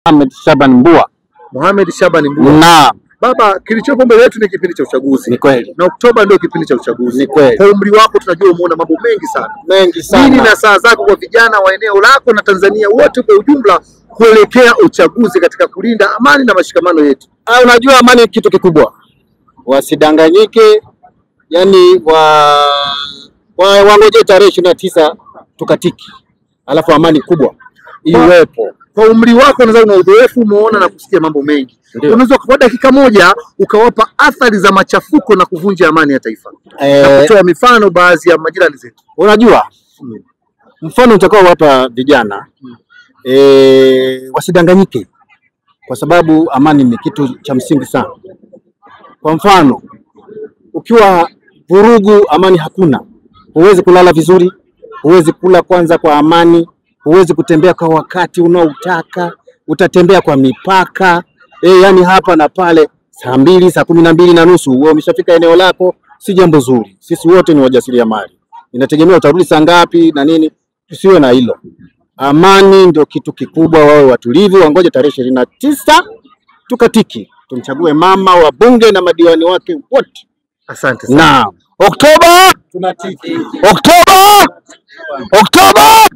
Mohamed Shaban Mbua. Mohamed Shaban Mbua. Naam. Baba, kilichopo mbele yetu ni kipindi cha uchaguzi. Ni kweli. Na Oktoba ndio kipindi cha uchaguzi. Ni kweli. Kwa umri wako tunajua umeona mambo mengi sana. Mengi sana. Nini na saa zako kwa vijana wa eneo lako na Tanzania wote kwa ujumla kuelekea uchaguzi katika kulinda amani na mashikamano yetu? Unajua amani ni kitu kikubwa. Wasidanganyike, yani wangoje tarehe 29 tukatiki. Alafu amani kubwa iwepo. Kwa umri wako nadhani una uzoefu, umeona na kusikia mambo mengi. Unaweza kwa dakika moja ukawapa athari za machafuko na kuvunja amani ya taifa. Na kutoa mifano baadhi ya majirani zetu. Unajua mfano utakao wapa vijana wasidanganyike, kwa sababu amani ni kitu cha msingi sana. Kwa mfano, ukiwa vurugu, amani hakuna, huwezi kulala vizuri, huwezi kula kwanza kwa amani, huwezi kutembea kwa wakati unaotaka, utatembea kwa mipaka yani hapa na pale. Saa 2, saa 12:30 wewe umeshafika eneo lako, si jambo zuri. Sisi wote ni wajasiriamali, inategemea utarudi saa ngapi na nini. Tusiwe na hilo. Amani ndio kitu kikubwa, wawe watulivu, wangoje tarehe 29 tukatiki, tumchague mama wa bunge na madiwani wake wote. Asante sana. Naam. Oktoba tunatiki. Oktoba! Oktoba!